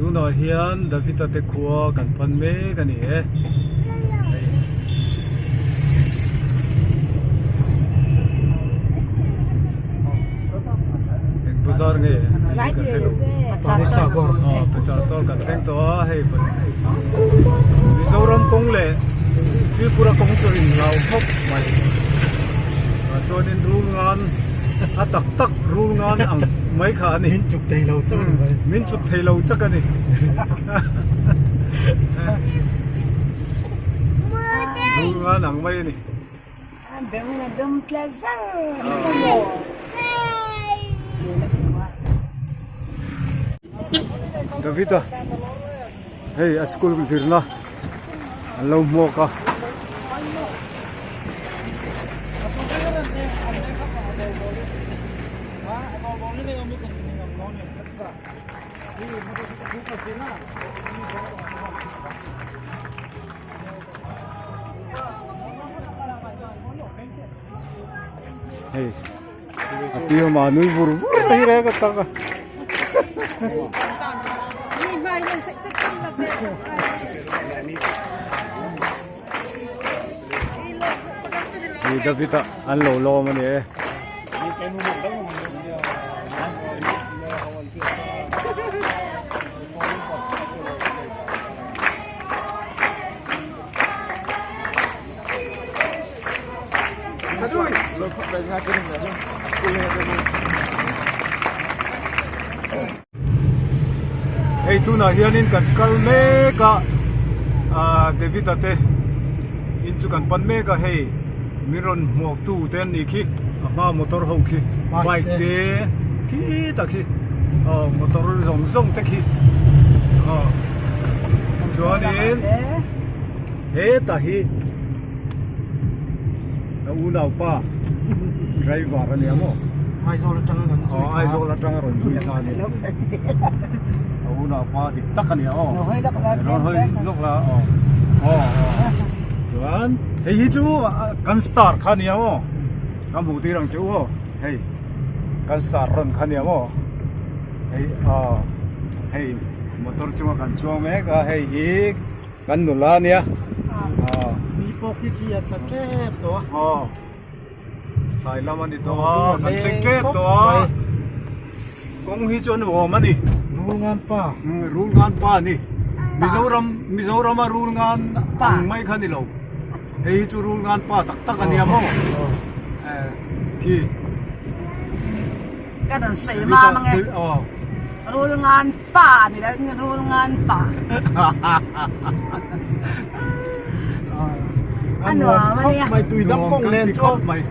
Tunah hian Davida te khua kan pan mek a ni e. Hei. Eng bazar nge hei ka hre lo. Pachar tawr kan thleng tawh a hei Mizoram kawng leh Tripura kawng chu a inhlau khawp mai. Tah chuanin Rulngan a tak tak Rulngan ang mai kha a ni. Min chuk thei lo chak a ni mai. Min chuk thei lo chak a ni. Rulngan ang mai a ni. Davida hei a school zirna an lo hmuak a. Hei a pi awm a nui vur vur mai reng a tak a. Hei David a an lo lawm a ni e. Hei tunah hianin kan kal mek a ah David-a te in chu kan pan mek a hei min rawn hmuak tu te an nih khi a hma motor ho khi bike te khitah khi aw motor zawng zawng te khi aw chuanin hetah hi a unaupa driver a nia maw Aizawl atanga kan zui aw Aizawl atanga rawn zui kha a ni a unaupa dik tak a nia aw rawn hawi lawk la aw aw aw chuan hei hi chu kan star kha a nia maw ka hmuh tir ang che u aw hei kan star rawn kha a nia maw hei aw hei motor chunga kan chuang mek a hei hi. Kan nula a nia. Aw. Ni pawh khi khi a tla tep tawh a. Aw. Tlai lam a ni tawh a, kan thleng tep tawh a. Kawng hi chu a nuam a ni. Rulngan pa. Rulngan pa a ni. Mizoram Mizorama rulngan ang mai kha a ni lo. Hei hi chu rulngan pa tak tak a nia maw. Khi. Ka rawn sawi mam ange. Aw. Rulngan pa a ni lo in rulngan pa. A nuam a nia. Mai tui dam kawng nen chuan. Mai.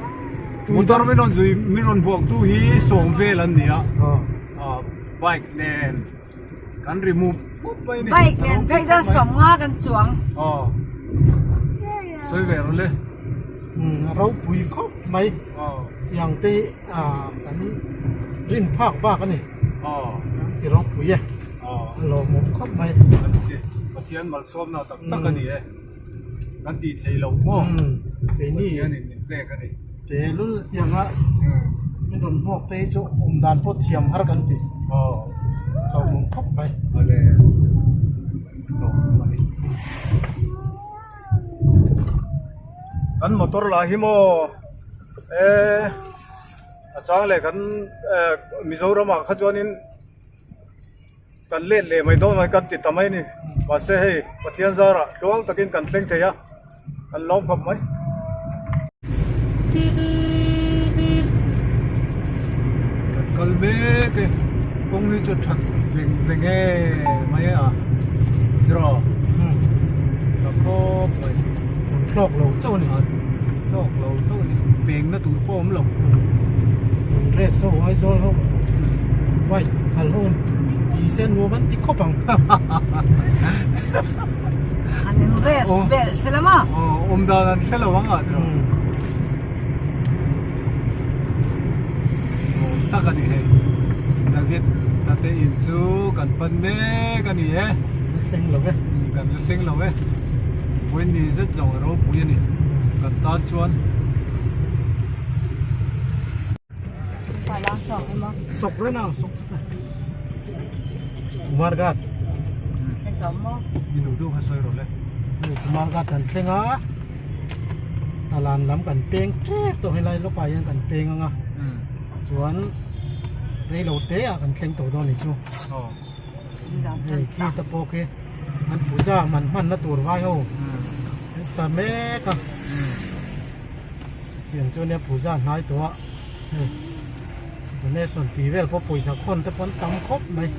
Motor min rawn zui min rawn buak tu hi sawm vel an ni a. Bike nen kan ri mup mup mai ni. Bike nen phei chuan sawm nga kan chuang. Aw. Sawi ve rawh le. Ropui khawp mai. Tiang te kan rin phak bak a ni. Kan ti ropui e. A lawmawm khawp mai. Pathian malsawmna tak tak a ni e. Kan tih theih loh maw? Pathian in min pek a ni. Te lul tianga min rawn hmuak te hi chu awm dan pawh thiam har kan ti. Lawmawm khawp mai. Awle. Lawmawm a ni. Kan motor lah hi maw eh a chang leh kan eh Mizoram ah kha chuanin kan let leh mai dawn mai kan ti ta mai a ni mahse hei Pathian zarah tluang takin kan thleng thei a kan lawm khawp mai. Kan kal mek e kawng hi chu that veng veng e mai a tiraw tha khawp mai an hlawk lo chauh a ni an hlawk lo chauh a ni peng na tur pawh a awm lo an dress ho Aizawl ho bike khalh ho ti se nuam an ti khawp ang an in rest vel se la maw aw awm dan an hre lo ang ah tiraw Nuam tak a ni hei. David tate in chu kan pan mek a ni e. La thleng lo e. Kan la thleng lo e. Vawiin ni zet zawng a ropui a ni. Kan tan chuan. Sawk reng a sawk chu ta. Kumar Ghat. tawh maw? I duh duh kha sawi rawh le. Hei Kumar Ghat kan thleng a, Talan lam kan peng tep tawh helai lawkah hian kan peng ang a, chuan reilo te ah kan thleng tawh dawn a ni chu. Hei khi te pawh khi an puja man hmanna tur vai ho an sa mek a, chutiang chu ania puja hnai tawh a hei donation tih vel pawh pawisa khawn te pawh an tam khawp mai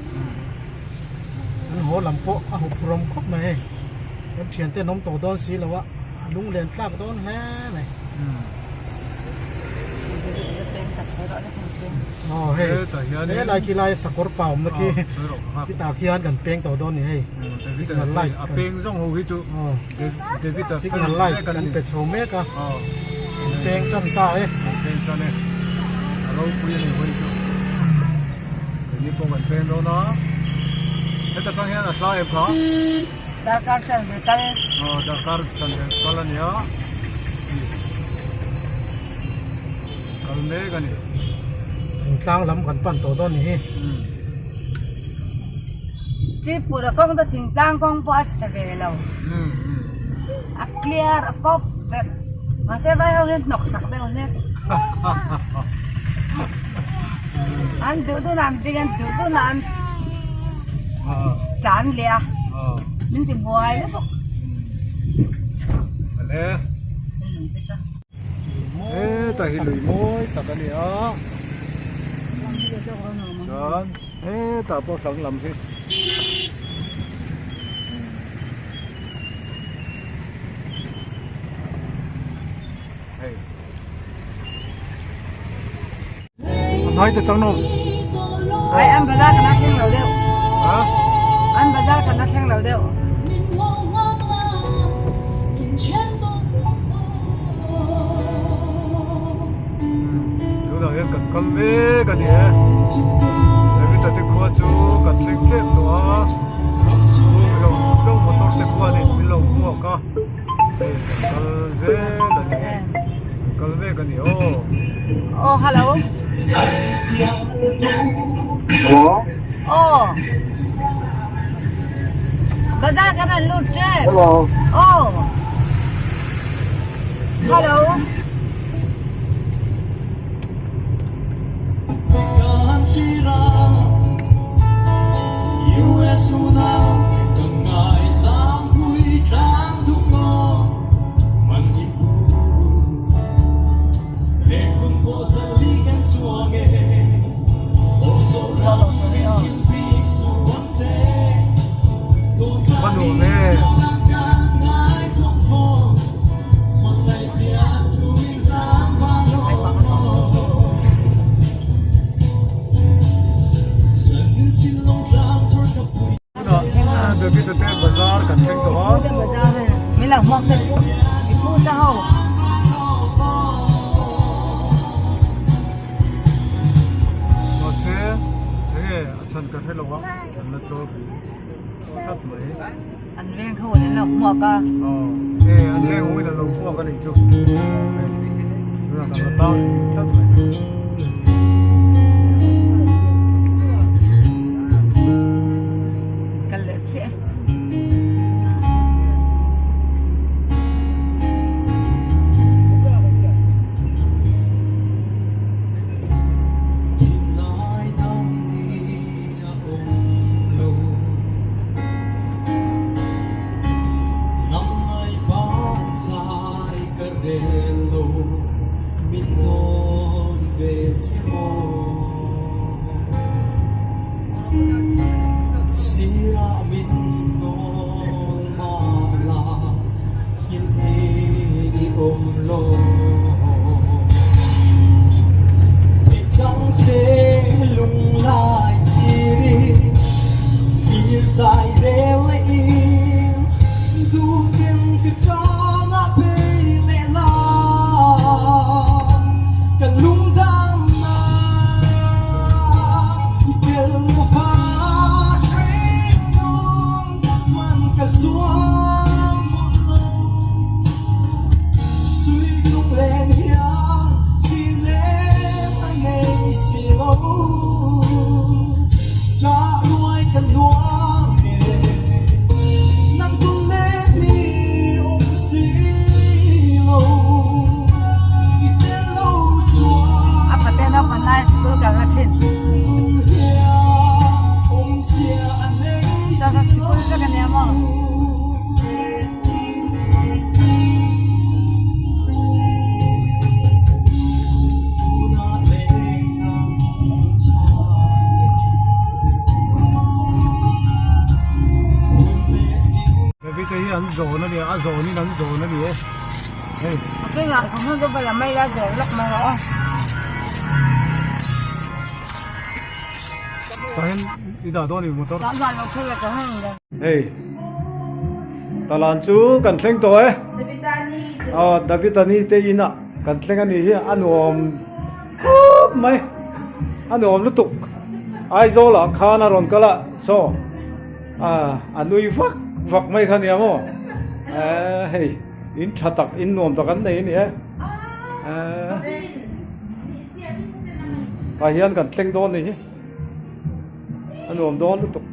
an haw lam pawh a huphurhawm khawp mai hei kan thiante an awm tawh dawn si lo a a lunglen tlak dawn hle mai. Aw hei helai khi lai sakawr pa awmna khi khitah khian kan peng tawh dawn a ni hei signal light a peng zawng ho hi chu David a signal light kan pe chho mek a kan peng tan ta e kan peng tan e a ropui a ni hawi chu keini pawh kan peng dawn a heta tang hian a hla em kha Darkar chanve kal. Aw darkar chanve kal a nia. Kal mek a ni. Thingtlang lam kan pan tawh dawn ni hi. Tripura kawng te thingtlang kawng pawh a chhe ve lo. A clear a pawp vek. Mahse vai ho hian hnawk sak deuh hlek. An duh duh na an ding an duh duh na an tlan leh a. Min ti buai lutuk. Ale. Hetah hi lui mawi tak a ni a. Chuan hetah pawh hlang lam hi. Hei. A hnai te chang nawm. Ai an bazar kan a thleng lo deuh. Ha? An bazar kan a thleng lo deuh. Tunah hian kan kal mek a ni e. David-a te khua chu kan thleng tep tawh a. Chung hlauh hlauh motor te khuanin min lo hmuak a. Hei kan kal zel a ni e. Kan kal mek a ni aw. Aw hello. Hello. Aw. Bazar kan han lut tep. Hello. Aw. Hello. Va nuam e. Tunah David-a te bazar kan thleng tawh a. Min lo hmuak se i pu ta ho. Mahse enge a chhan ka hre lo a an la chawl tlat mai. An veng ho in an lo hmuak a. Aw, e an veng ho in an lo hmuak a nih chu. Hei, tunah kan la tang tlat mai. Kal leh chiah e. vek a nia maw? David hi an zawn a nia, a zawnin an zawn a ni e. Hei. A chungah ka hmun chu va la mai la zawr lawk mai rawh aw. Tah hian i dah dawn i motor. Tah hian lo thil la ka hmun le. Hei. Talan chu kan thleng tawh e. Davidani. Aw Davidani te inah kan thleng a ni hi a nuam khawp mai. A nuam lutuk. Aizawl ah khan a rawn kal a saw. A nui vak vak mai kha nia maw hei in tha tak in nuam tak an nei a ni e tah hian kan thleng dawn ni hi a nuam dawn lutuk.